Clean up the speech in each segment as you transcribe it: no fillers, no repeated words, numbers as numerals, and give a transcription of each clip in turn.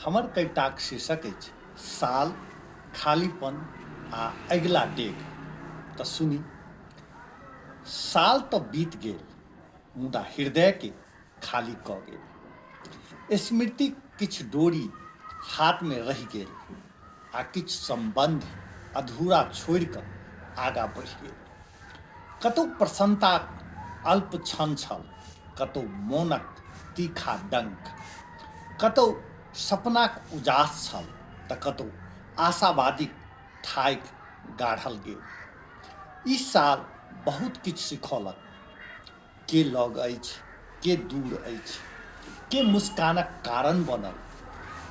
हमर कविताक शीर्षक अछि साल, खालीपन आ अगिला डेग। तऽ सुनी। साल तऽ बीत गेल मुदा हृदयके खाली कऽ गेल। स्मृतिक किछु डोरी हाथमे रहि गेल आ किछु सम्बन्ध अधूरा छोड़ि कऽ आगाँ बढ़ि गेल। कतहु प्रसन्नताक अल्प क्षण छल, कतहु मौनक तीखा डंक, कतहु सपनाक उजास छल तऽ कतहु आशावादीक थाकि गाढ़ल गेल। ई साल बहुत किछु सिखौलक। के लग अछि, के दूर अछि, के मुस्कानक कारण बनल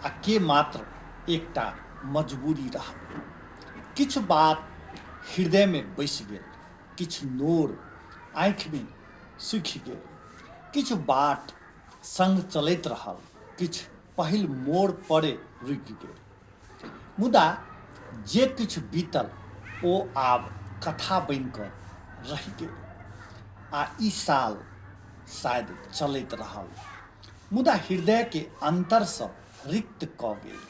आ के मात्र एकटा मजबूरी रहल। किछु बात हृदयमे बसि गेल, किछु नोर आँखिमे सूखि गेल, किछु बाट संग चलैत रहल, किछु पहिल मोड़ परे रुकि गेल। मुदा जे किछु बीतल ओ आब कथा बनि कऽ रहि गेल आ ई साल शायद चलैत रहल मुदा हृदयके अन्तरसँ रिक्त कऽ गेल।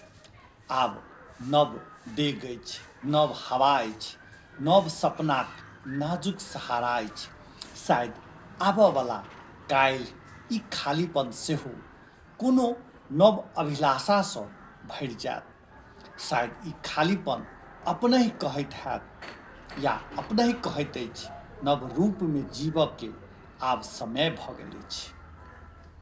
आब नव डेग अछि, नव हवा अछि, नव सपनाक नाजुक सहारा अछि। शायद आबऽवला काल्हि ई खालीपन सेहो कोनो नव अभिलाषासँ भरि जायत। शायद ई खालीपन अपनहि कहैत हैत या अपनहि कहैत अछि, नव रूपमे जीबऽके आब समय भऽ गेल अछि।